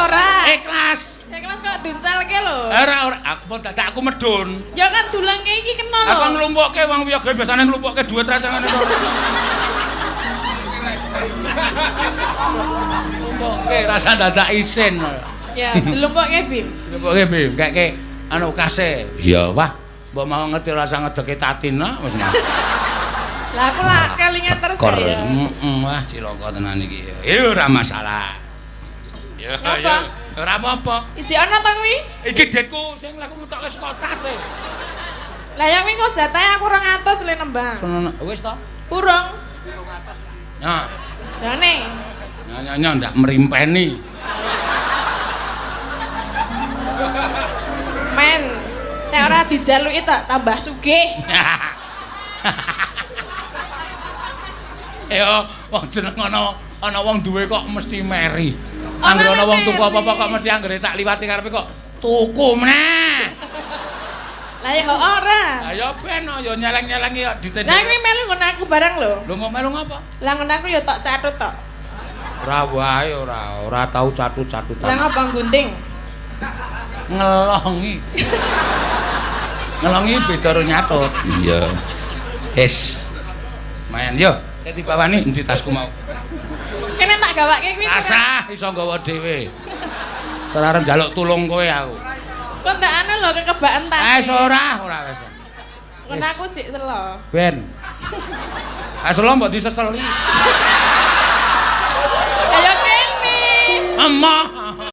ora? Ikhlas. Ikhlas kok duncalke lho. Ora ora, aku pun dadak aku medun. Ya kan dulangke iki kena lho. Aku nglumpukke wong wiyaga biasane nglumpukke dhuwit rasa ngene to. Nglumpukke rasa dadak isin. Ya, dilumpukke Bim. Nglumpukke Bim, keke anu kase. Iya, wah. Mbok mau ngerti rasa ngedeke Tatina wis. Lah aku lah kelingan terus ya. Heeh, wah cilaka tenan iki. Ya ora masalah. Ya ya. Ora apa-apa. Iji ana ta kuwi? Iki dekku sing laku ngetokke saka tas e. Lah ya kuwi kok jatahe aku 200 le nembang. Wis to? Urung. Ya. Lah ne. Nya nya ndak merimpeni. Men, nek ora dijaluki tak tambah sugih. Ya, wong jeneng ana wong duwe kok mesti meri. Anggere ana wong tuku apa-apa kok mesti anggere tak liwati karepe kok tuku meneh. Lah ya ora. Lah ya ben ya nyeleng-nyelengi kok ditendek. Lah kuwi melu nggon aku barang lho. Lho kok melu ngapa? Lah nggon aku ya tok catut tok. Ora wae ora tau catut-catutan. Lah ngapa nggunting? Ngelongi. Ngelongi beda karo nyatut. Iya. Wis. Mayan yo. Nek dibawani endi tasku mau? Kene tak gawake kuwi. Rasah iso nggawa dhewe. Ora arep njaluk tulung kowe aku. Kok ndak anu lho kekebakan tas. Wis ora, ora wis. Ngono aku jek selo. Ben. Ah selo mbok diseseli. Ayo kene. Emoh.